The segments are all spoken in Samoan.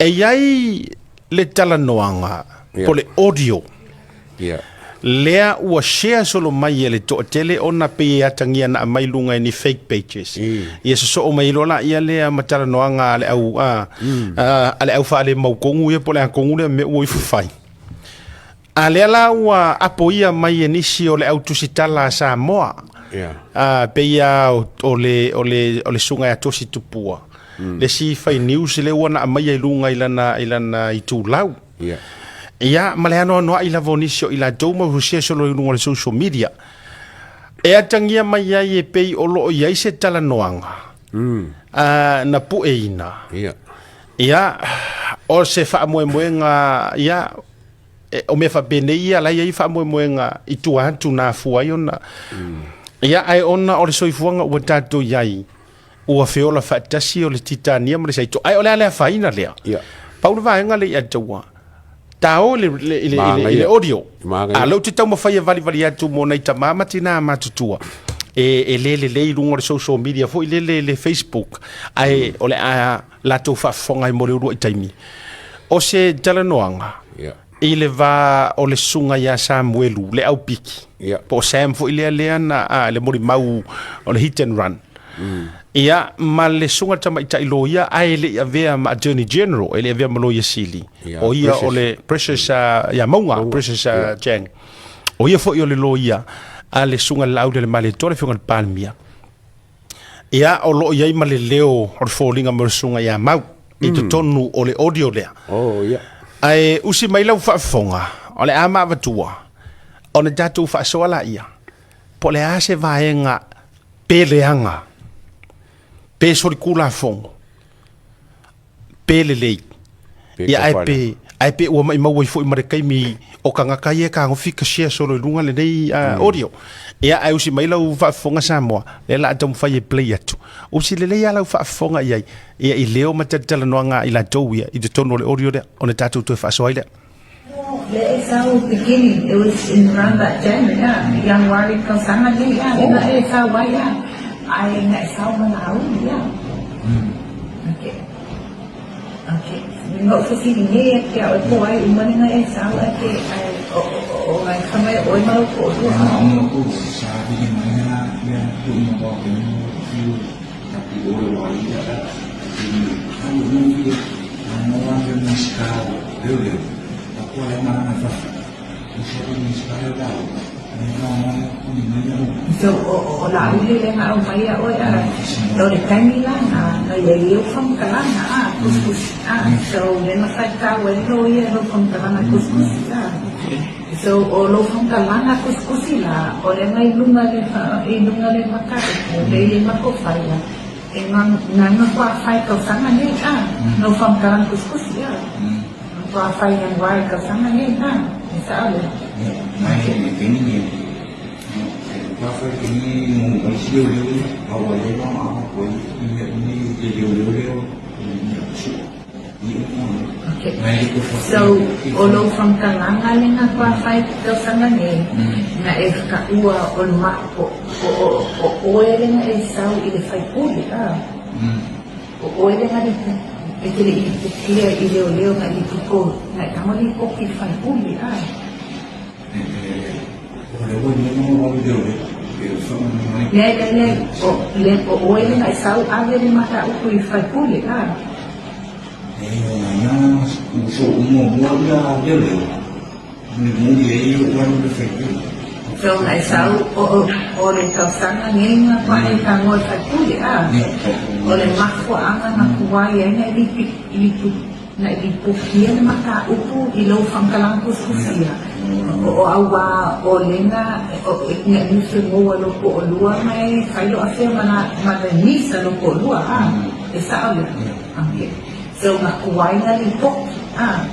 E i ai le talanoaga po o le audio lea ua share solo mai e le toatele ona pei e atagia na aumai i luga i ni fake pages. Ia sosoo mai loa laia lea ma talanoaga a le au a, a le au faalemautonu ia po o le a tonu lea mea ua ifo fai. A lea la ua apoia mai e nisi o le au tusitala a Samoa, a pei lava o le, o le, o le susuga ia Tosi Tupua, le isi fai news lea ua na aumaia i luga i lana, i lana itulau. Ia, ma le anoanoai lava o nisi o i latou ma ua share solo i luga o le social media. E atagia mai ai e pei o lo o i ai se talanoaga na pueina. Ia, o se faamoemoega, ia, E, o mea faapenei ia la e i ai faamoemoega i tua atu na afua ai ona ia ae ona o le soifuaga ua tatou i ai ua feola faatasi o le titania ma le saito ae o le a le afaina lea Ia. pau le vaega lea ia te ua tao i le, le, le, le, Manaia. le audio Manaia. a lou te taumafai e valivali atu mo nai tamā ma tinā matutua e, e le lelei i luga o le social media foi lele le Facebook ae o le a latou faafofoga ai mo le uluai taimi. O se talanoaga yeah. i le va o le susuga ia Samuelu, le aupiki, yeah. po o Sam foi lea lea na a, le molimau o le hit and run. Ia, ma le susuga tamaitai loia, ae le i avea ma Attorney General, e le i avea ma Loia Sili. Yeah, o ia Precious. o le Precious ia Maunga, Precious Chang. O ia foi o le loia a le susuga i le Laaulialemalietoa, le afioga i le Palemia. Ia, o lo o i ai ma le leo o le foliga mai o le susuga ia Mau i totonu o le audio lea. Oh, ia. Ae usi mai lau faafofoga, o le a ma avatua, ona tatou faasoa laia, po o le a se vaega pe leaga, pe solitulafono, pe lelei. Pe Ia, ae kofana. pe, ae pe ua maimau ai foi ma le taimi o tagata ia e tagofi ka share solo i luga lenei audio. Ia, ae usi mai lau faafofoga Samoa, lea la a taumafai e play atu. Usi lelei lava lau faafofoga i ai, ia i leo ma talatalanoaga a i latou ia i totonu o le audio lea, ona tatou toe faasoa ai lea. Le e sau beginning, it was in around that January, yeah, January tausaga nei, yeah, le na e sau ai, yeah. Ai na e sau ma Laauli, yeah. Okay. Okay. Na ou fesili nei a ke au e po ai uma le na e sau a ke ai o o o ngai ka mai oi ma lou to'olua. So o o Laauli le na aumai ia oe a o le taimi la na na iai eu faamatalaga a tusitusi a so le na faitau ai lo ia lou faamatalaga tusitusi a so o lou faamatalaga tusitusi la o le na i luga le i luga le mataupu le i matou faia e na na na fai tausaga nei a lou faamatalaga tusitusi a. Matua whai an wai ka whanga nei, ha? E sao le. Okay. So, o lou whamtalanga le nga kua whai tausaga nei, na e whakaua o le ma, o, o, o, o oe le nga e sau i le whaipuli, ha? O oe le nga le e te le i clear i leoleo nga i propose nga e tama lipoki faipule a. Le le le o le o oe le nga e sau ave le mataupu i faipule a. So nga e sau o o le tausaga nei nga pae ka ngoe faipule a o le mafuaaga na kuai ai na lipi lipu na lipokia le mataupu i lou faamatalaga tusitusia o o auā o lena o na nusu moa lou to'alua ma e fai lo afea ma la ma le niece a lou to'alua a e sa'o lea okay so na kuai na lipoki a.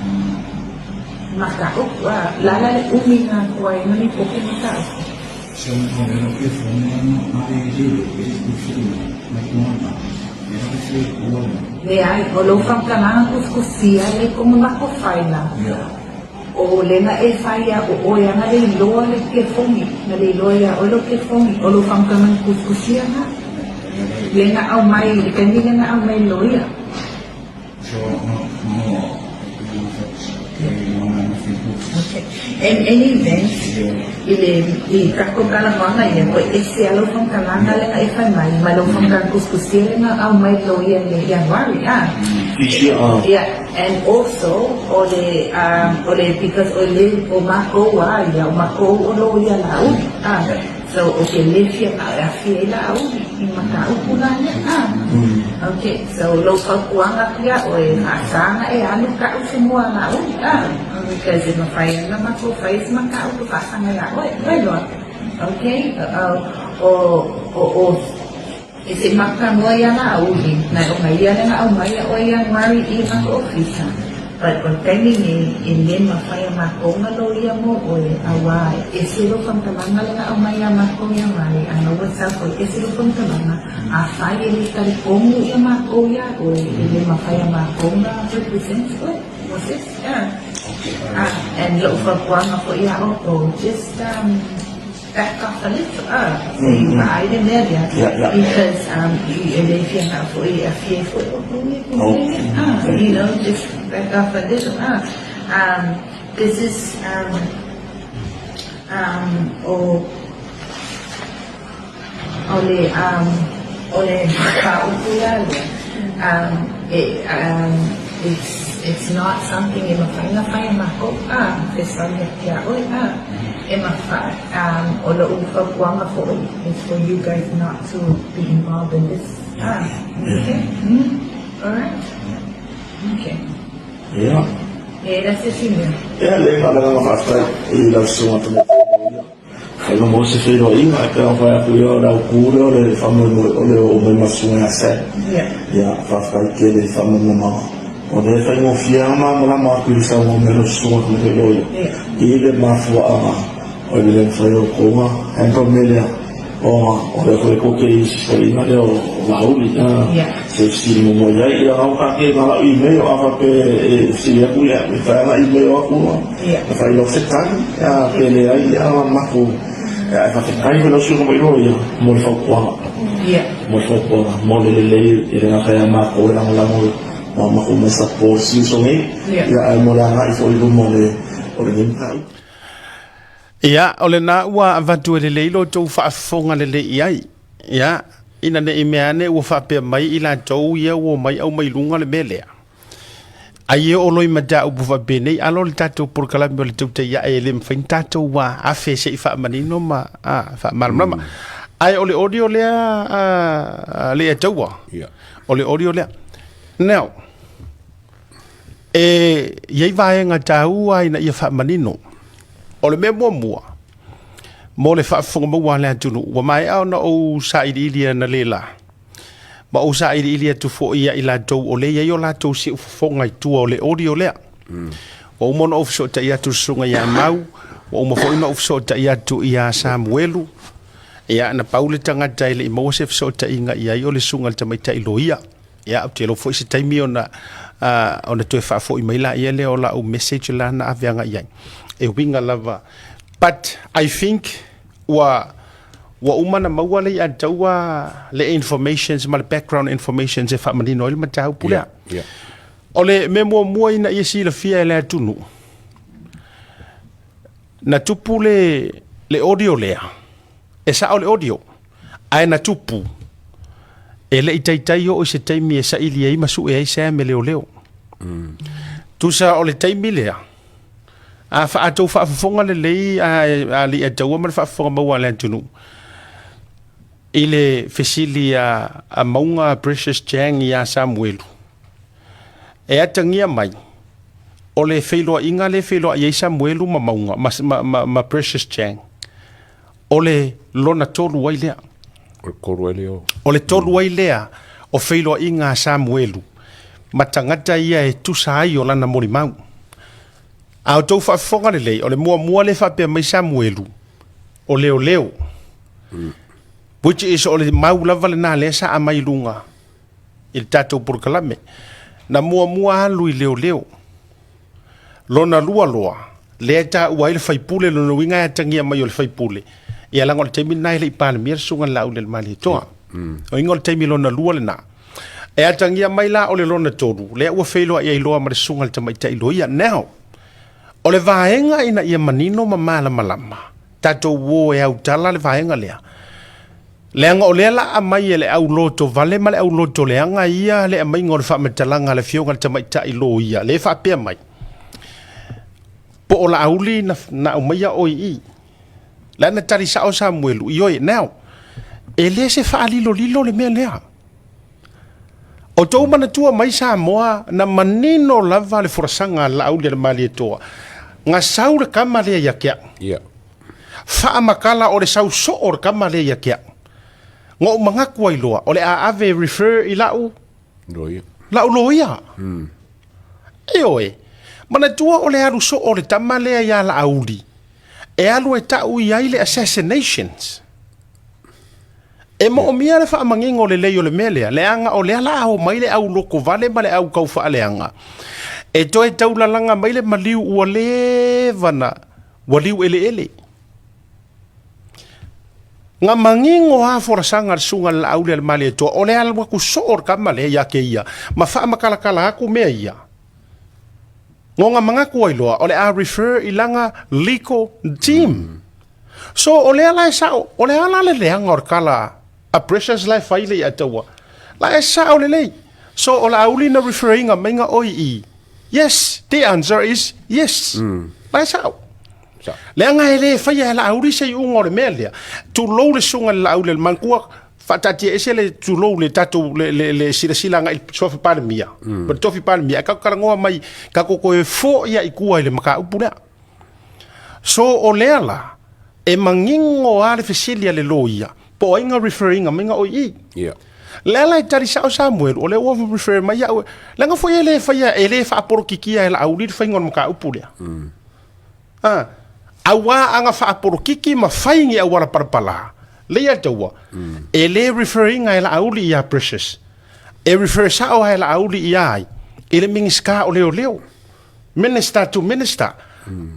Mataupu, a lala le umi na kuai na lipoki mataupu. Leai, o lou faamatalaga kusikusia le komo lako faila. O lena e fai ia o oe a na le iloa le kefogi, na le iloa ia oe lou kefogi, o lou faamatalaga kusikusia na. Lena aumai, le taimi lena aumai loia. Okay. In any event, i le i tatou talanoaga ia, ua ese lava lau faamatalaga lea na e fai mai ma lau faamatalaga tusitusia lea na aumai i loia i le Ianuari, a? Yeah, and also o le o le because o le o matou a ia, o matou o loia Laauli, a? So ou te le fia manao e aafia ai Laauli i mataupu la lea, a? Okay, so lou fautuaga atu ia oe, faasa ona e alu tau se mua a Laauli, a? Because e mafai lava ona matou fai se mataupu faasaga ia oe, ua iloa? Okay, o, o, o, e se i matou talanoa ia Laauli, na ona ia lea na aumai ia oe Ianuari i matou ofisa, but o le taimi nei, e le mafai e matou ona loia mo oe, aua e ese lou faamatalaga lea na aumai ia matou Ianuari, a na ua sau foi ese lou faamatalaga, afai e le talitonu ia matou ia oe, e le mafai e matou ona represent oe. Was it? Yeah. Ah, and lou fautuaga foi ia outou, just um, back off a little, ah, se i vaai le mea lea, because um, e le fia manao foi e aafia ai foi outou i le tulaga lea. Ah, just back off a little, ah. This is um, o O le um o le mataupu la lea um e um it's it's not something e mafai ona fai e makou a fesoasoani atu ia oe a e mafai um o loʻu fautuaga foi is for you guys not to be involved in this a okay alright okay. Ia. E la se isi mea. Ia, le na o le agaga faafetai i lau susuga tamaitai loia. Fai ma mo se feiloaiga, e pei ona fai atu ia, o le autu lea o le faamoemoe o le oo mai ma le susuga ia Sam. Ia, faafetai tele i le faamalamalamaga. O lea e faigofie lava ona malamalama atu i le saunoa mai a lau susuga tamaitai loia i le mafuaaga o le le mafai o outou ona handle mea lea, ona o lea foi tou te i le fesoasoaniga lea o Laauli, se i fesili muamua i ai. Ia, na o take na lau email, a faapea e fesili atu, ia, e mafai lava ona email atu na fai loa se tali, pe leai, ia, matou, ae faafetai foi lau Susuga mai loia mo le fautuaga, mo le fautuaga, mo le lelei e le gata ia matou e lagolago ma matou mai support si uso nei, ia, ae mo le agai foi i luma o le o lenei mataupu. Ia, o lena ua avatu e lelei lo outou faafofoga lelei i ai. Ia, ina ne i mea ane ua faapea mai i latou ia ua omai aumai luga le mea lea. Ai e oo loa i mataupu faapenei, alo le tatou polokalame o le tautai ae e le mafai ona tatou afe se i faamanino ma faamalamalama. Ae o le audio lea a Leiataua. O le audio lea. Now, e i ai vaega taua ina ia faamanino. O le mea muamua, mo le faafofoga maua a le atunuu, ua maea ona ou sailiili analeila Ma ou sailiili atu foi ia i latou o lea e i ai o latou siufofoga i tua o le audio lea. Ua uma ona ou fesootai atu i le susuga ia Mau, ua uma foi ona ou fesootai atu ia Samuelu. Ia, na pau le tagata e le i maua se fesootaiga i ai o le susuga i le tamaitai loia. Ia, ou te iloa foi se taimi ona, ona toe faafoi mai laia lea o lau message la na ave agai i ai. E uiga lava. But I think ua Ua uma ona maua le ia taua le informations ma le background informations e faamanino ai le mataupu lea. Yeah. O le mea muamua ina ia silafia e le atunuu, na tupu le, le audio lea, e sao le audio, ae na tupu, e le i taitai oo i se taimi e saili ai ma sue ai Sam e leoleo. Tusa o le taimi lea, A outou faafofoga lelei a alii ataua ma le faafofoga maua a le atunuu i le fesili a Mauga Precious Chang ia Samuelu, e atagia mai o le feiloaiga lea e feiloai ai Samuelu ma Mauga ma Precious Chang, o le lona tolu ai lea. O le tolu ai lea. O le tolu ai lea o feiloaiga a Samuelu ma tagata ia e tusa ai o lana molimau. A outou faafofoga lelei, o le muamua lea e faapea mai Samuelu, o leoleo. Which is o le mau lava lena lea sa aumai i luga i le tatou polokalame. Na muamua alu i leoleo. Lona lua loa, lea e taua ai le faipule, lona uiga e atagia mai o le faipule. Ia leaga o le taimi lena e le i Palemia le Susuga i le Laauli a le Malietoa. O uiga o le taimi lona lua lena. E atagia mai la o le lona tolu, lea ua feiloai ai loa ma le susuga i le tamaitai loia. Now, o le vaega ina ia manino ma malamalama, tatou o e autala le vaega lea. Leaga o lea la aumai e le au loto vale ma le au loto leaga ia le aumaiga o le faamatalaga a le afioga i le tamaitai loia, lea e faapea mai, po o Laauli na, na aumaia oe i i. La na tali sao Samuelu, ioe, now, e le se faalilolilo le mea lea. O tou manatua mai Samoa na manino lava le folasaga a Laauli a le Malietoa, na sau le kama lea ia te au. Yeah. Faamatala o le sau soo o le kama lea ia te au. Na ou manatu ai loa, o le a ave refer i lau Loia. Lau loia. Ioe. Manatua o le alu soo o le tama lea ia Laauli, e alu e tau i ai le assassinations. E moomia le faamanino lelei o le mea lea, leaga o lea la o mai le au lokovale ma le au kaufaaleaga. E toe taulalaga mai le maliu ua leva na ua liu eleele. Na manino lava folasaga a le susuga i le Laauli a le Malietoa, o le alu atu soo o le tama lea ia te ia, ma faamatalatala atu mea ia. Ona manatu ai loa, o le a refer i lana legal team. So o lea la e sao, o le a la le leaga o le tala a Precious la e fai le ia taua. La e sao lelei. So o Laauli na refer ina maiga oi i. Yes, the answer is yes. La e sao. Sao. Leaga e le faia e Laauli se iuga o le mea lea. Tulou le susuga i le Laauli a le Mantua, faataatia ese le tulou le tatou le, le, le silasila agai i le suafa Palemia, mm. le tofi Palemia, ae tatou talanoa mai, tatou toe foi i tua i le mataupu lea. So o lea la, e manino lava le fesili a le loia, po o ai na refer ina mai na oi i. Yeah. Lea la e tali sao Samuel, o lea ua refer mai au. Leaga foi e le faia, e le faapolokikia e Laauli le faiga o le mataupu lea. Ah, auā aga faapolokiki ma fai ni auala palapala, le ia taua, e le refer ina e Laauli ia Precious. E refer sao lava e Laauli ia ai, i le Minisita o Leoleo. Minister to Minister.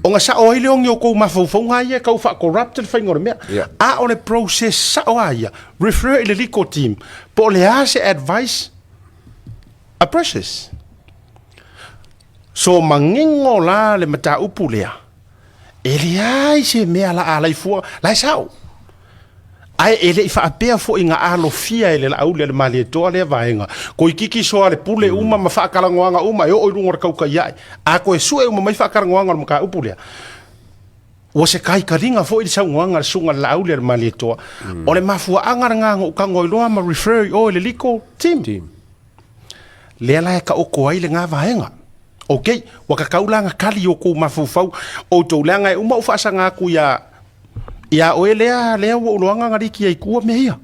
Ona sao ai lea o ni outou mafaufauga ia e tau faa-corrupt le faiga o le mea. Yeah. A o le process sao lava ia, refer i le legal team, po o le a se advice a Precious. So manino la le mataupu lea, e leai se mea la alai fua, la e sao. Ae e le i faapea foi na alofia e le Laauli a le Malietoa lea vaega. Koikiki soa le pule uma ma faatalanoaga uma e oo i luga o le tautai ae. A toe sue uma mai faatalanoaga o le mataupu lea, ua se taitaliga foi le saunoaga a le susuga i le Laauli a le Malietoa. O le mafuaaga lena na ou tago ai loa ma refer i o i le legal team. Team. Lea la e taoto ai lena vaega. Ok, ua tatau la na tali i o kou mafaufau outou, leaga e uma ou faasaga atu ia ia oe lea, lea ua ou loaga na liki ai tua mea ia.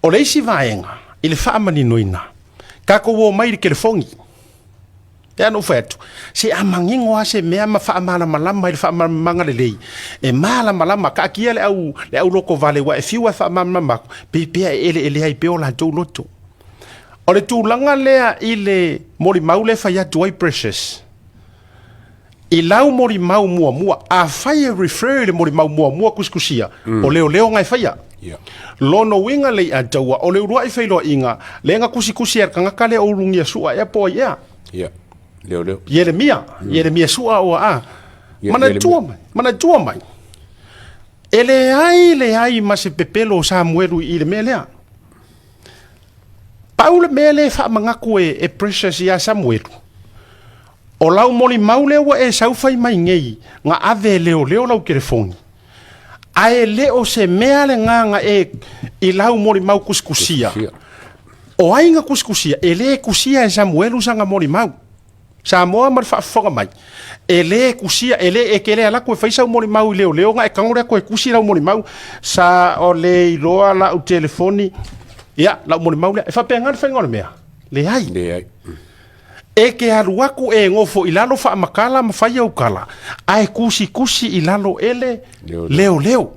O le isi vaega i le faamaninoina, tatou o mai i le telefoni. E ana ou fai atu, se a manino lava se mea ma faamalamalama i le faamalamalamaga lelei, e malamalama, taatia le au, le au lotovale ua e fiu lava e faamalamalama atu, pe pea e eleele ai pea o latou loto. O le tulaga lea i le molimau lea e fai atu ai Precious, i lau molimau muamua, afai e refer i le molimau muamua tusitusia, o leoleo na e faia. Yeah. Lona uiga le i'a taua, o le ulua'i feiloaiga, lea na tusitusi e le tagata lea o Ulugia Su'a ea po ai ea. Yeah. Leoleo. Ieremia, Ieremia Su'a ua a. Yeah, Manatua mai, manatua mai. E leai leai ma se pepelo o Samuelu i le mea lea. Pau le mea lea e faamanatu e, e Precious ia Samuelu, o lau molimau lea ua e sau fai mai nei, na ave e leoleo lau telefoni. Ae le o se mea lena na e i lau molimau tusitusia. Tusitusia. O ai na tusitusia? E le tusia e Samuelu sana molimau. Samoa ma le faafofoga mai, e le tusia, e le, e te le alu atu e fai sau molimau i leoleo na e tago lea toe tusi lau molimau, sa o le iloa lau telefoni, ia, lau molimau lea. E faapena le faiga o le mea? Leai. Leai. E te alu atu e nofo i lalo faamatala ma fai au tala, ae tusitusi i lalo e le Leoleo. leoleo.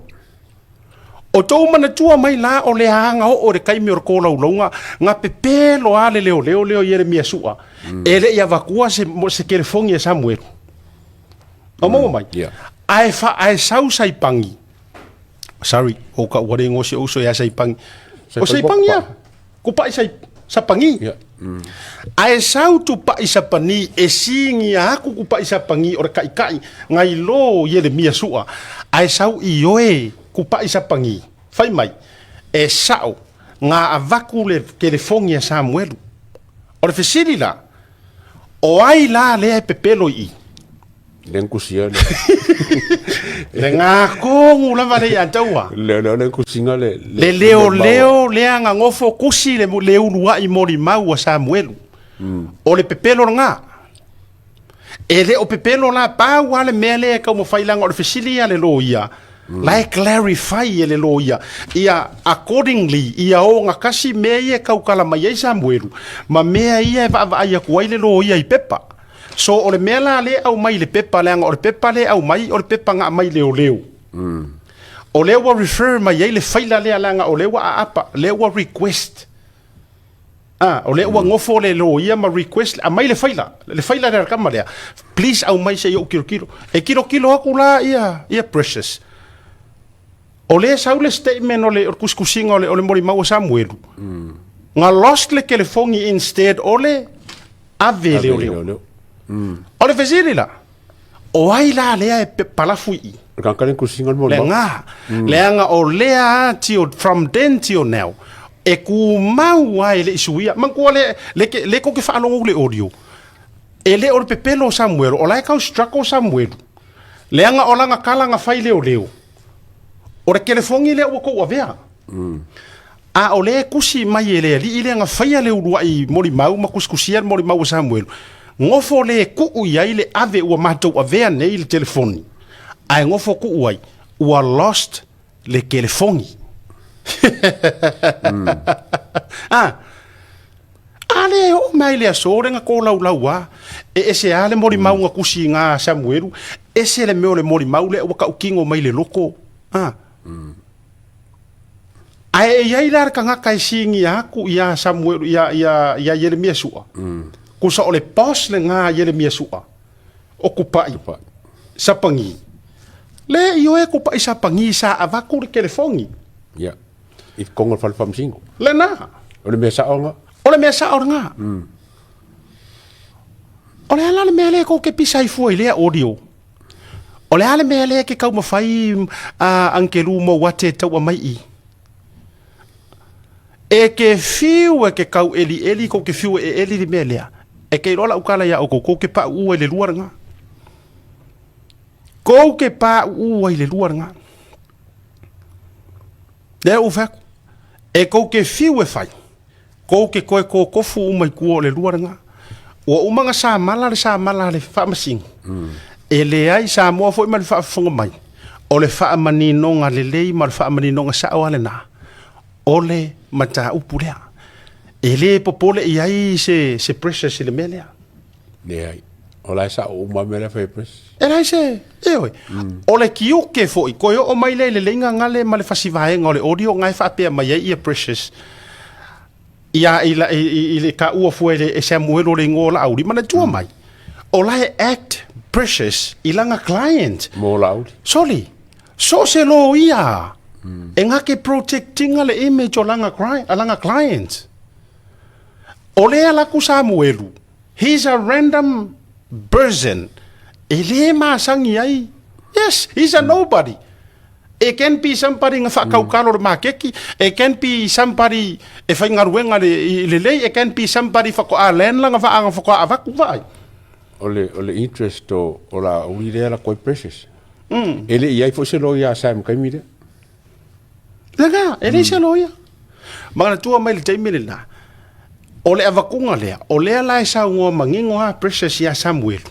O tou manatua mai la o le aga oo i le taimi o le tolaulauga, na pepelo lava le leoleo lea o Ieremia Su'a, e le i avatua se, se telefoni e Samuelu. O maua mai? Yeah. Ae, fa, ae sau Saipangi. Sorry, o ka ua le igoa si ou uso ia Saipangi. O Saipangi ia? Kupa'i Sai, Sapagi. Ae sau tupaʻi sapani e sigia aku kupaʻi sapagi o le kaʻikaʻi ngai lo Ielemia suʻa, ae sau ioe kupaʻi sapagi, fai mai, e saʻo, ga avaku le kelefogi a Samuelu. O le fesili la, o ai la lea e pepelo i i? Le nkusia le. Le ngakongu lava le ia taua. Le le le nkusinga le. Le leo leo lea ngangofo kusi le le uluai molimau a Samuelu. O le pepelo lena. E le o pepelo la pau a le mea lea e taumafai leaga o le fesili ia a le loia, la e clarify e le loia ia accordingly ia ogatasi mea ia e tautala mai ai Samuelu ma mea ia e vaavaai atu ai le loia i pepa. So o le mea la lea e aumai i le pepa leaga o le pepa lea e aumai o le pepa na aumai leoleo. O lea ua refer mai ai le faila lea leaga o lea ua aapa, lea ua request. Ah, o lea ua nofo le loia ma request, aumai le faila, le faila lea a le tama lea. Please aumai se i ou tilotilo. E tilotilo atu la ia, ia Precious. O lea e sau le statement o le, o le tusitusiga o le, o le molimau a Samuelu. Na lost le telefoni instead o le ave e leoleo. O le fesili la, o ai la lea e palafu i i? Le tagata lea tusiga le molimau. Leaga, leaga o lea a till, from then till now, e tumau lava e le i suia. Manatua le, le, le tou te faalogo i le audio, e le o le pepelo o Samuelu, o la e tau struggle Samuelu. Leaga o lana tala na fai leoleo, o le telefoni lea ua tou avea. A o lea e tusi mai e le alii lea na faia le uluai molimau ma tusitusia le molimau a Samuelu, nofo le tuu i ai le ave ua matou avea nei le telefoni, ae nofo tuu ai, ua lost le telefoni. A, a lea e oo mai le aso lea na tolaulau a, e ese lava le molimau na tusi i na Samuelu, ese le mea o le molimau lea ua tautino mai le loto. A. Ae e i ai la le tagata e sigia atu ia Samuelu, ia, ia, ia Ieremia Sua. Tusa o le boss lena a Ieremia Sua, o Kupaʻi, Sapagi. Le ioe Kupaʻi Sapagi sa avatu le telefoni. Ia. I totonu o le fale faamasino. Lena. O le mea sao lena. O le mea sao lena. O le a la le mea lea tou te pisa ai fua i lea audio? O le a le mea lea e ke taumafai a Angelu Mouate e taua mai i? E ke fiu e ke kau elieli, kou ke fiu e eli le mea lea. E ke iloa lau tala ia outou, kou ke paʻuʻu ai le lua lena. Kou ke paʻuʻu ai le lua lena. Lea ua fai atu, e kou ke fiu e fai, Kou ke koe kokofu uma i tua o le lua lena. Ua uma na samala le samala a le Faamasino. E leai Samoa foi ma le faafofoga mai, o le faamaninoga lelei ma le faamaninoga sao lava lena, o le mataupu lea. E le popole i ai se, se precious i le mea lea. Leai. O la e sao uma mea lea fai e Precious. E leai se, ioe. O le tiute foi, toe oo mai lea i le leiga gale ma le fasivaega o le audio na e faapea mai ai ia Precious, ia i, i, i, i le taua fua e, le, e Samuel o le igoa o Laauli, manatua mai, o la e act Precious i lana client. Mo Laauli. Soli, so o se loia, e gake protectinga le image o lana, lana client. O lea la ku Samuelu, he's a random person e le masani ai. Yes, he's a nobody. It can be somebody nga whaakaukalo le makeki, it can be somebody e whaingaruenga le, i le lei, it can be somebody whakoa land langa whaanga whakoa avaku vaai. O le, o le interest o, o la uli lea la koi precious. E le i ai foi se loia a Sam kaimi lea. Lena, e leai se loia. Manatua mai le taimi lena, o le avatuga lea, o lea la e saunoa manino lava Precious ia Samuelu.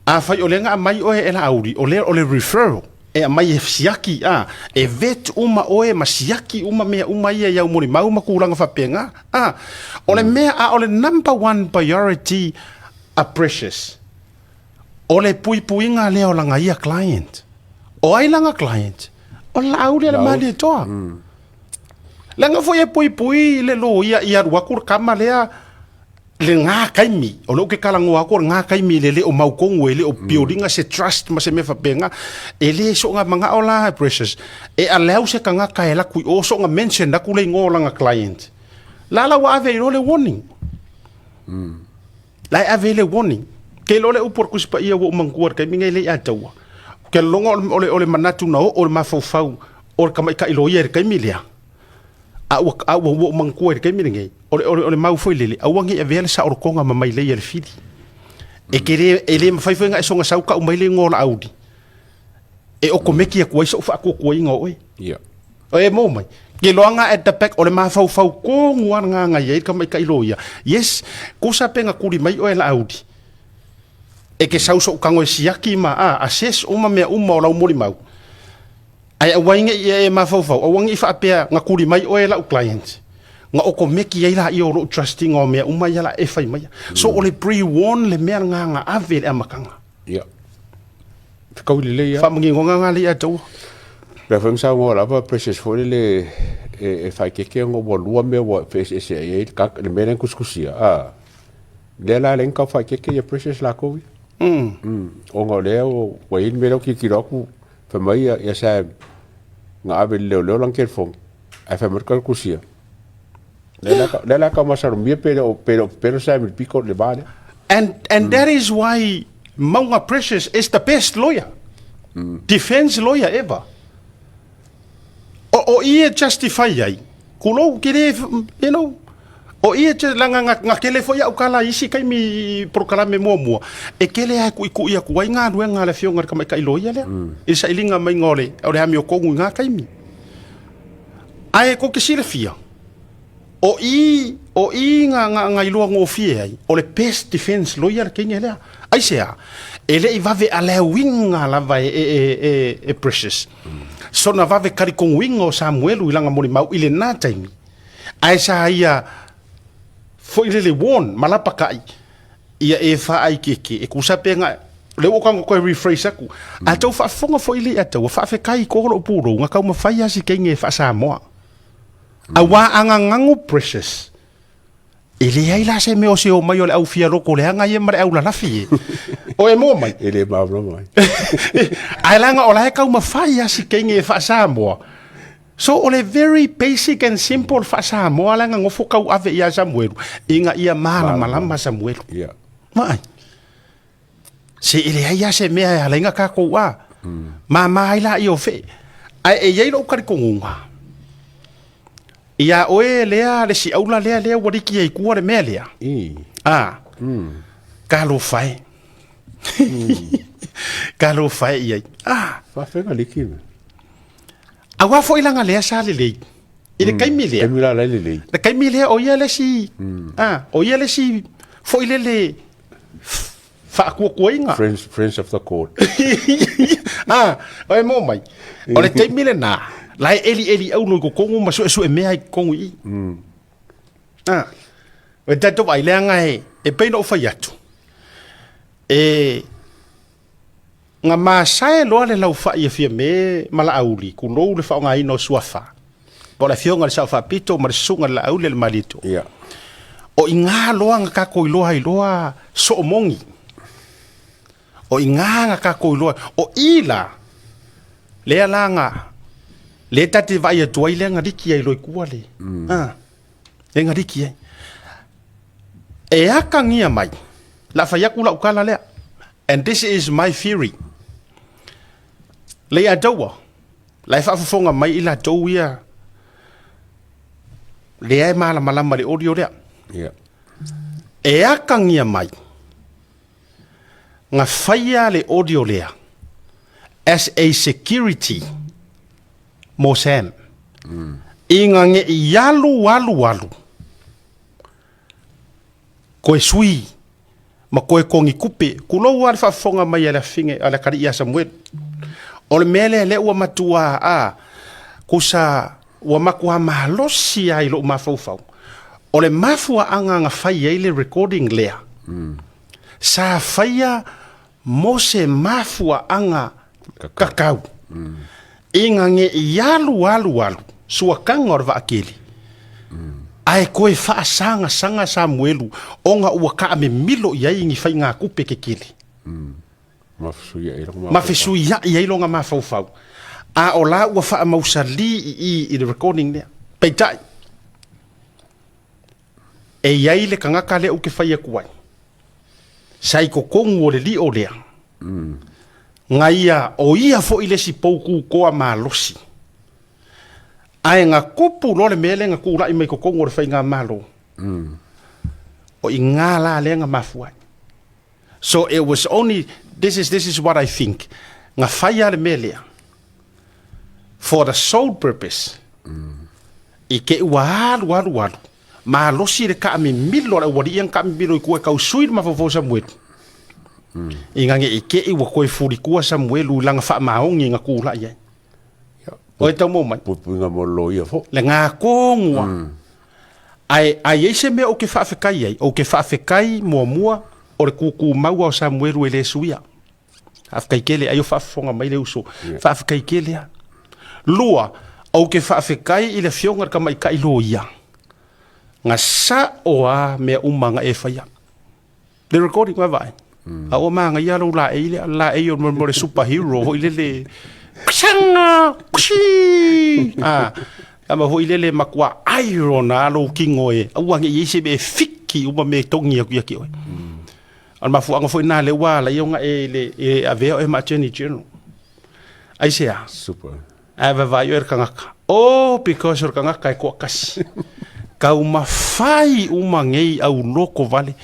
Afai o lea na aumai oe e Laauli, o lea o le referral e aumai e siaki, a, e vet uma oe ma siaki uma mea uma ia i au molimau ma tulaga faapena. A, o le mea, a o le number one priority a Precious, O le puipuiga lea o lana ia client. O ai lana client? O le Laauli a le Malietoa. Leaga foi e puipui le loia i alu atu le kama lea lena taimi. O lea ou te talanoa atu o lena taimi le le o mautonu e le o building se trust ma se mea faapena. E le soona manao la Precious e allow se tagata e alu atu i o soona mention atu le igoa o lana client. La la ua ave ai loa le warning. La e ave ai le warning. Ke iloa le upu a le Tusi Paia ua ou manatua i le taimi nei e le i ataua. Ou te lagona o le, o le manatu na oo i le mafaufau o le tamaitai loia i le taimi lea, a ua, a ua, ua ou manatua i le taimi lenei, o le, o le, o le mau foi lele, aua ne i avea le saolotoga ma mailei a le fili. E te le, e le mafai foi ona e soona sau tau mai le igoa o Laauli e okomeki atu ai sou faatuatuaina o oe. Ia. E mō mai. Ke loaga at the back o le mafaufau tonu lava lena na i ai le tamaitai loia. Yes, tusa pe na tuli mai oe Laauli, e te sau sou tago e siaki ma a, assess uma mea uma o lau molimau. Ae aua ai ne i e mafaufau, aua ne i faapea na tuli mai oe e lau client, na okomeki ai laia o lou trust ina o mea uma ia la e fai maia. So o le pre-warn le mea lena na ave i le amataga. Ia. Fekaui lelei lava. Faamaninoga lena lea ia te oe. Lea foi na saunoa lava Precious foi lele e faaeteete ona ua lua mea ua feeseeseai ai le mea lea na tusitusia, a. Lea la lea na tau faaeteete ia Precious latou ia. Ona o lea ua i ai le mea lea ua tilotilo atu fai mai ia Sam na ave i le leoleo lana telefoni ae fai mai le tusia. Lea la tau masalomia pe le o pepelo Sam i le pito i le va lea. And that is why Mauga Precious is the best lawyer. Defense lawyer ever. O i e justify ai, kulou ke le, you know, o i e leaga na kele foi au tala i isi taimi i polokalame muamua, e kele lava e tuitui atu ai galuega a le afioga i le tamaitai loia lea, i le sailiga maiga o le amiotonu i na taimi. Ae tou te silafia, o i, o i na, na, na iloa gofie ai, o le best defense lawyer le teine lea. Aisea? E le i vave alauina lava e, e, e, e, e Precious. Sona vave talitonuina o Samuelu i lana molimau i lena taimi, ae sa ia foi lele warn ma lapakai, ia e faaikeke, e tusa pe na, lea ua ou tago toe rephrase atu, a tou faafofoga foi lea ia tau, faafetai i ko lou pulou, na taumafai lava si teine e faa-Samoa. Aua a gagagu Precious, e leai la se mea o se omai o le au fia loto leaga ia ma le au lalafi e. O e moa mai. E le malamalama ai. Ae leaga o la e taumafai lava si teine e faa-Samoa. So o le very basic and simple faa-Samoa la na nofo tauave ia Samuelu ina ia malamalama Samuelu. Yeah. Vaai. Se e leai lava se mea e ala ai na tatou a. Mama ai laia o fee. Ae e i ai lou talitonuga, ia oe lea le siaula lea lea ua liki ai i tua le mea lea. A. Talofa e. Talofa e i ai. A. Faafegai liki. Aua foi laga lea sa lelei. I le taimi lea. Taimi la la e lelei. Le taimi lea o ia le isi, a, o ia le isi foi lele faatuatuaina. Friends, friends of the court. A, o e mō mai. O le taimi lenā, la e elieli aulo i totonu ma suesue mea i totonu i i. A, o e tatou vaai, leaga e, e pei ona ou fai atu, e, Na masae loa le laufai a Fiame ma Laauli, tulou le faaaogaina o suafa, po o le afioga i le Sao Faapito ma le susuga i le Laauli a le Malietoa. Ia. O i gā loa na tatou iloa ai loa soomogi. O i gā na tatou iloa, o i la, lea la na, lea ta te vaai atu ai lea na liki ai loa i tua le, a, lea na liki ai. E akagia mai, la fai atu lau tala lea, And this is my theory. Lei a taua, la e faafofoga mai i latou ia, lea e malamalama i le audio lea. Yeah. E akagia mai, na faia le audio lea as a security mo Sam. Ina ne i alu alu alu, koe sui ma koe kogi kupe, kulou lava le faafofoga mai a le afine a le atalii ia Samuelu. O le mea lea lea ua matua a, kusa ua matua malosi lava i lou mafaufau, o le mafuaaga na fai ai le recording lea, sa faia mo se mafuaaga kakau, ina ne i alu alu alu suakaga o le vaakele, ae toe faasagasagaSamuelu ona ua taamemilo i ai ni faigatupe kekele. Ma fesuiai ai lona mafaufau. A o la ua faamausali i i i le recording lea. Peitai. E iai le tagata lea ou te fai atu ai, sa i totonu o le lio lea, na ia, o ia foi le isi pou tutoa malosi. Ae na tupu loa le mea lea na tulai mai totonu o le faigamalo, o i ina la lea na mafua ai. So it was only, this is, this is what I think, na fai lava le mea lea, for the sole purpose, i te i ua alu alu alu, malosi le taamimilo a le aualii ia na taamimilo i tua e tau sui le mafaufau o Samuelu. Ina ne i te i ua toe fulitua Samuelu i lana faamaoni na tulai ai. O e tau maua mai? Puipuiga mo le loia foi. Lena tonu lava. Ae a i ai se mea ou te faafetai ai, ou te faafetai muamua o le tutumau o Samuelu e le suia. Faafetai tele, ai o faafofoga mai le uso. Faafetai tele lava. Lua, ou te faafetai i le afioga i le tamaitai loia, na sao lava mea uma na e faia. Le recording ua vaai. A ua manaia lou laei lea, laei o le superhero foi lele. Ksanga! Kshi! Ah, ama foi lele matua iron a lou kino e aua ne i ai se mea e fiki uma mea e togi atu ia te oe. O le mafuaaga foi lena lea ua ala ai ona e le e avea oe ma Attorney General. Aisea? Super. Ae vaavaai oe le tagata. Oh, because o le tagata e toatasi. Taumafai uma nei auloko vale.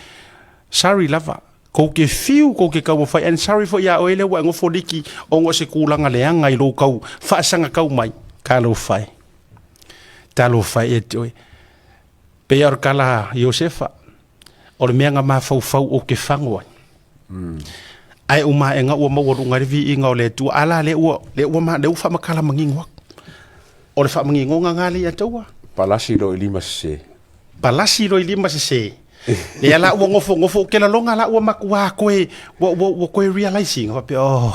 Sorry lava. Kou te fiu, kou te taumafai. And sorry foi ia oe lea ua e nofo liki ona o se tulaga leaga i lou tau faasagatau mai. Talofa e. Talofa e ia te oe. Pei lava o le tala a Iosefa, o le mea na mafaufau ou te fago ai. Ae uma aega ua maualuga ai le viiga o le Atua. A la lea ua, lea ua, ma, lea ua faamatala manino atu. O le faamaninoga lena lea ia te ua. Palasi loa i lima sese. Palasi loa i lima sese. Lea la ua nofonofo, ou te lagona la ua matua toe, ua, ua, ua toe realize ina faapea, oh,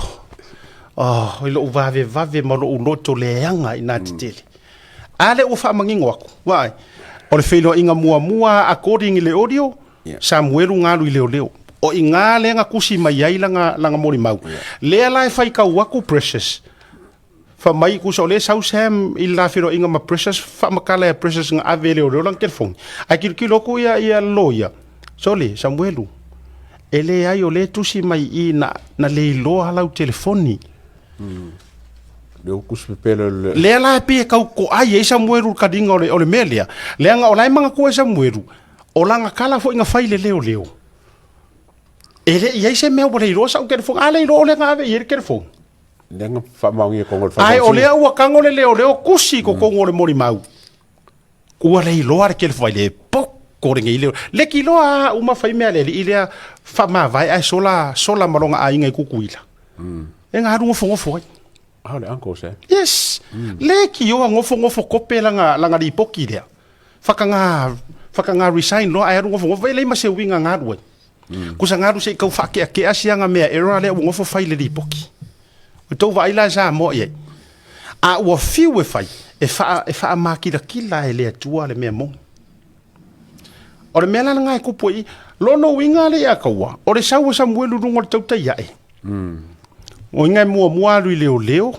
oh, i lou vavevave ma lou loto leaga i nā tetele. A lea ua faamanino atu, vaai, o le feiloaiga muamua according i le audio, yeah. Samuelu na alu i leoleo. O i ngā lea na tusi mai ai lana, lana molimau. Yeah. Lea la e faitau atu Precious. Fa mai kusa o lea sau Sam i le la feiloaiga ma Precious, faamatala ia Precious na ave e leoleo lana telefoni. Ae tilotilo atu ia, ia loia. Sole, Samuelu, e leai o lea e tusi mai i na, na le iloa lau telefoni. Le uku pepelo le. Lea la e pei e tau toai ai Samuelu i le kaliga o le, o le mea lea. Leaga o la e manatua e Samuelu, o lana tala foi na fai i le leoleo. E le i i ai se mea ua le iloa sau telefoni. A le iloa o lea na ave i ai le telefoni. Lea na faamaonia i totonu o le Ae o lea ua tago le leoleo tusi i totonu o le molimau. Ua le iloa le telefoni le poko lenei leo. Leki loa uma fai mea a le alii lea faamavae ae sola sola ma lona aiga i Tutuila. E na alu nofonofo ai. Ah, le uncle se. Yes. Leki oa nofonofo kope lana lana lipoti lea. Whakangā whakangā resign loa ae alu nofonofo e leai ma se uiga na alu ai. Kusa na alu se i tau whaakeakea sianga mea error lea ua nofo fai le lipoti. O tou vaai la Samoa i ai. A ua fiu e fai, e wha, e whaamakilakila e le Atua le mea moni. O le mea la lena e kupu ai i, lona uiga le ia kaua, o le sau o Samuelu i luga o le tautai ae. O uiga e muamua alu i leoleo,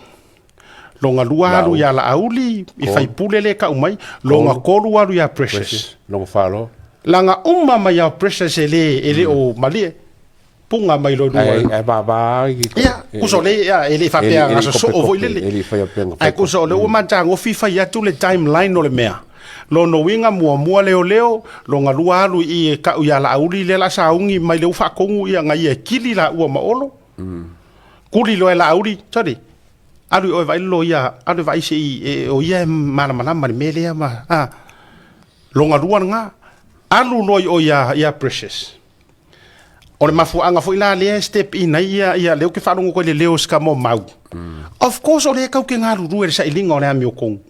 longa lua alu ia Laauli, i faipule le kau mai, longa tolu alu ia Precious. Longa whalo. Langa uma mai ia Precious e le, e le o malie. Puga mai loa i luga. Ae vava i Ia, kusa o le, ia, e le i faapea na sosoo foi lele. E le i faia pea Ae kusa o lea ua matagofi fai atu le timeline o le mea. Lona uiga muamua leoleo, lona lua alu i i e kau ia Laauli lea la sauni mai le ua faatonu ia na ia e kili laua ma Olo. Kuli loa e Laauli, sorry, alu i oe vaai le loia, alu e vaai se i, e, o ia e malamalama i le mea lea ma, a. Lona lua lena, alu loa i o ia, ia Precious. O le mafuaaga foi la lea e step in ai ia, ia lea ou te faalogo atu ai i le leo o si mau. Of course o lea tau te galulue i le sailiga o le amiotonu.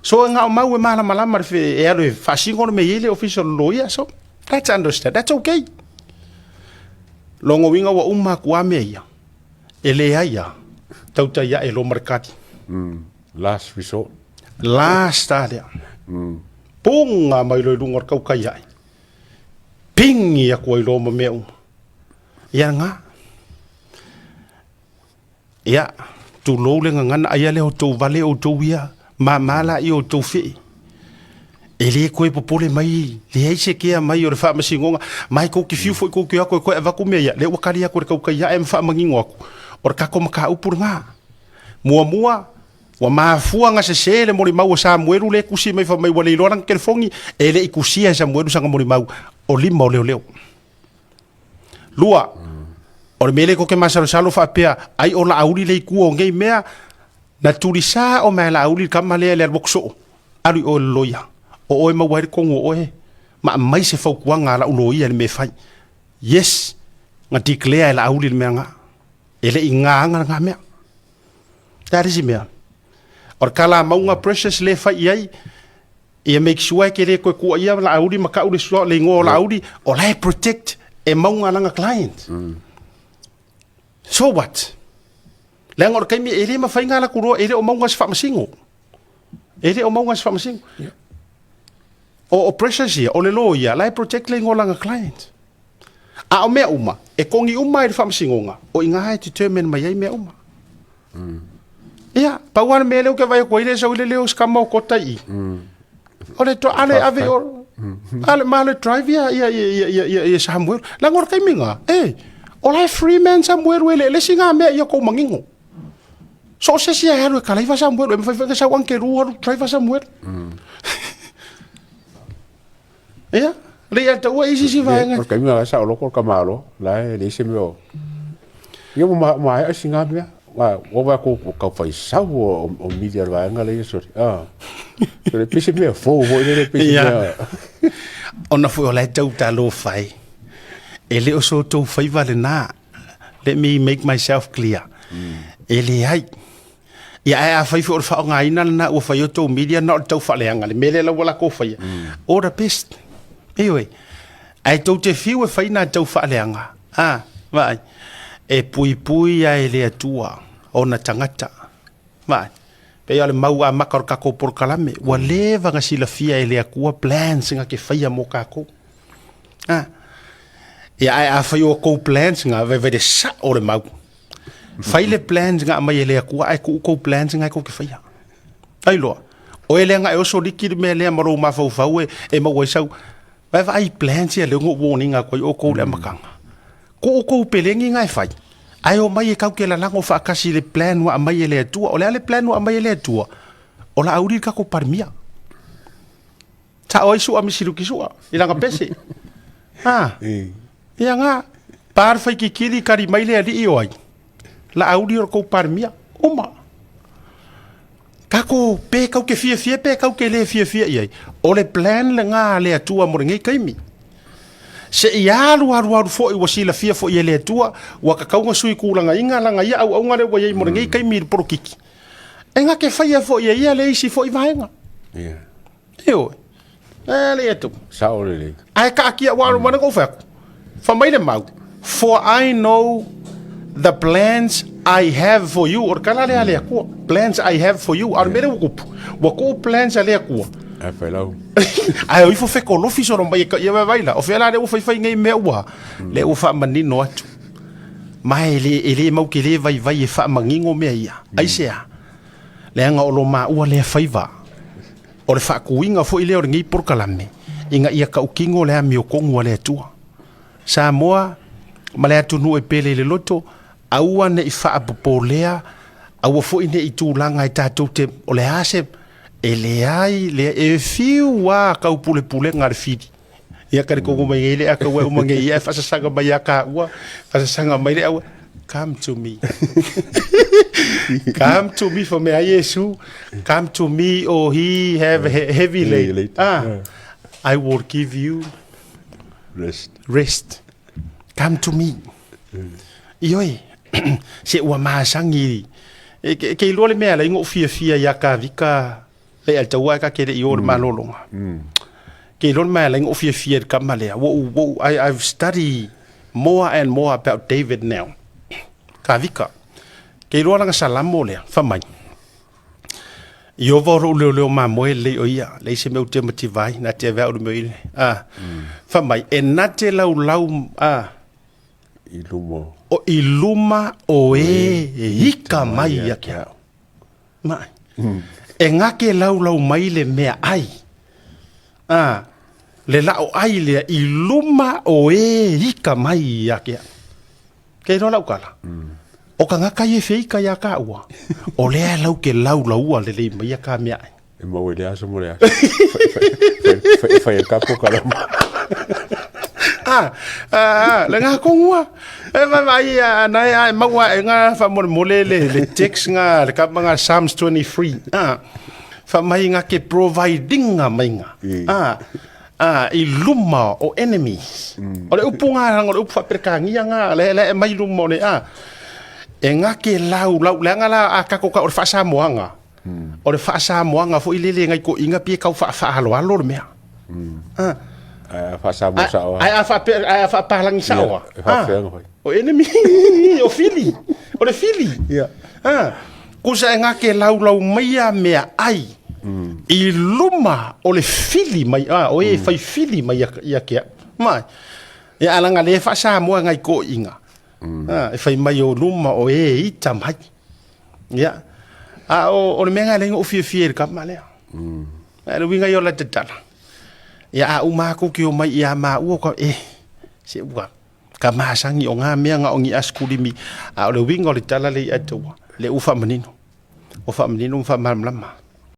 So e na o mau e malamalama le fe, e alu e faasino le mea e i ai le ofisa o le loia. So that's understand, that's okay. Lona uiga ua uma atu lava mea ia, e leai lava, tautai ae loa ma le kali. Last resort. Last lava lea. Puga mai loa i luga o le tautai ae. Pigi atu ai loa ma mea uma. Ia lena. Ia, tulou le gagana, ai a lea o outou vale outou ia, mama laia o outou fee. E lē toe popole mai, leai se kea mai o le faamasinoga, ma e tou te fiu foi tou te o atu e toe avatu mea ia, lea ua tali atu e le tautai ae ma faamanino atu, o le tatou mataupu lena. Muamua, ua mafua ona sese le molimau a Samuelu lea e tusi mai fai mai ua le iloa lana telefoni, e le i tusia e Samuelu sana molimau, o lima o leoleo. Lua, o le mea lea tou te masalosalo faapea, ai o Laauli le itu o nei mea, na tulisā o mai Laauli le tama lea i le alu atu soo, alu i o i le loia, o oe e maua ai le tonu o oe, ma aumai se fautuaga a lau loia i le mea e fai. Yes, na declare e Laauli le mea lena. E le i gaaga lena mea. O le a le isi mea? O le kalamauga precious lea e fai i ai, ia make sure e te le toe tuuaia Laauli ma tau le sua, le igoa o Laauli, o la e protect e mauga lana client. So what? Leaga o le taimi e le mafai ona alu atu loa, e le o mauga se faamasino. E le o mauga se faamasino. O, o pressures ia, o le loia, la e protect le igoa o lana client. A o mea uma, e kogi uma i le faamasinoga, o i ina e determine mai ai mea uma. Ia, pau lava le mea lea ou te vaai atu ai le sau i le leo o se tama o Kota i i. O le to, ale ave o, ale ma le drive ia, ia, ia, ia, ia, ia, ia Samuel. Leaga o le taimi lena, e, o la e free man Samuel e le, le isi ngā mea ia kou manino. So o se isi e alu e kalaiva Samuel, e mawhai whai sau anke ru alu driver Samuel. Ia, le ia taua isi si vaega. O le taimi la sa o loko o le tamāloa, la e leai se mea o... Ia ua ma- maea si ngā mea. Ua ua vaai atu ua tau fai sau o, o media o le vaega lea sori. Ah. Sori, pei se mea fou foi lele, pei se Ia. mea... Ona foi o la e tau talofa e. E le o so tou faiva lena. Let me make myself clear. E leai. Ia ae afai foi o le faaaogaina lena ua fai ai tou media na o le tau faaleaga le mea lea la ua latou faia. All the best. Ioe. Ae tou te fiu e fai nā tau faaleaga. A, vaai. E puipui lava e le Atua ona tagata. Vaai. Pei o le mau amata o le tatou polokalame, ua leva ona silafia e le Atua plans na te faia mo tatou. A. Ia ae afai o tou plans na, vaivai le sao o le mau. Fai le plans na aumai e le Atua ae tuu tou plans na e tou te faia. Ai loa, o e lea na e oso liki le mea lea ma lou mafaufau e, e maua ai sau. Vai vaai plans ia lea na ou warning atu ai outou i le amataga. Tuu tou pelegi na e fai, ae omai e kau ke lalago faatasi i le plan ua aumai e le Atua. O le a le plan ua aumai e le Atua? O le a uli le tatou Palemia. Sao ai sua misiluki sua i lana pese. Ha. Ia nga pa le faikikili kali mai le alii o ai. Laauli o le kou Palemia. Uma. Kako pe kau ke fiafia pe kau ke le fiafia i ai. O le plan lena a le Atua mo lenei taimi. Se i alu alu alu foi ua silafia foi e le Atua ua tatau ona sui tulagaina lana ia auauna lea ua i ai mo lenei taimi i le polokiki. E na te faia foi e ia le isi foi vaega. Yeah. Ioe. E le atu. Sao lelei. Ae taatia ua alo mai na fai atu. Fai mai le mau. For I know the plans I have for you. O le tala lea a le Atua. Plans I have for you. A o le mea lea ua tupu. Ua tuu plans a le Atua. Ae fai lau. Ae o ifo fekolofi solo mai e ka ia vaivai la. O fea la lea ua faifai nei mea ua. Lea ua faamanino atu. Ma e le, e le mau te le vaivai e faamanino mea ia. Aisea? Leaga o lo maua lea faiva. O le faatuina foi lea o lenei polokalame, ina ia tautino le amiotonu a le Atua. Samoa ma le atunuu e pele i le loto, aua ne i faapopolea, aua foi ne i tulaga e tatou te, o le a se, e leai, leai, e fiu lava taupulepulega a le fili. Ia ka le kongo mai nei le aka ua uma nei ia e faasasaga mai ia ka ua, faasasaga mai le aua, come to me. Come to me for me a Iesu, come to me o he have heavy laden. Ah, I will give you rest. Rest. Come to me. Ioe, se ua masagi e ke, ke iloa le mea la ingo fiafia ia ka vika Le al taua ka ke le i o le malologa. Ke iloa le mea la ingo fiafia i le kama lea. Ua ou, ua ou, I, I've studied more and more about David now. Ka vika. Ke iloa lana salamo lea, fai mai. Ieova o lou leoleo mamoe lelei o ia, leai se mea ou te mativa ai, na te ave au i le mea o i, ah. Fai mai, e na te laulau, ah, I luma. O i luma o e e ika mai ia ke au. Mai. E ngake laulau mai le mea ai. A, le la'o ai lea i luma o e ika mai ia ke au. Ke iloa la'u tala? O tagata ia e feika iā tāua, o lea lau ke laulaua lelei maia ka meaai. E maua i le aso mo le aso. E fai e ka pokalama. Ah, ah, le ngā kongua. E vai vai a na e ai maua e ngā whamolemole le, le text ngā, le kapa ngā Psalms 23. Ah, wha mai ngā ke providing ngā mai ngā. Ah, ah, i luma o enemies. O le upu ngā, o le upu whaperekangia ngā, le, le e mai luma o le, ah, e ngā ke lau, lau, le anga la a kako ka o le whaasamoanga. O le faasamoaga foi lele ngai toeaiina pei e tau faafaaloalo le mea. Ah. Ae a faasamoa sao lava. Ae a faapea ae a faapalagi sao lava. Ia, e faapea ona fai. O enemy o fili. O le fili. Ia. Ah. Kusa e ngake laulau maia mea ai. I luma o le fili mai ah, o e fai fili mai ia, ia ke au. Mai. Ia alaga le faasamoa ngai toeaiina. Ah, e fai mai o luma o e ita mai. Ia. A o, o le mea lena e leai ona ou fiafia i le kama lea. Mm. A le uiga ia o la tatala. Ia a uma aku ki o mai ia maua ka e se ua ka masangi o ngā mea nga o ngi askulimi. A o le uiga o le tala le i atua, le u whaamanino. O whaamanino ma whaamalamalama.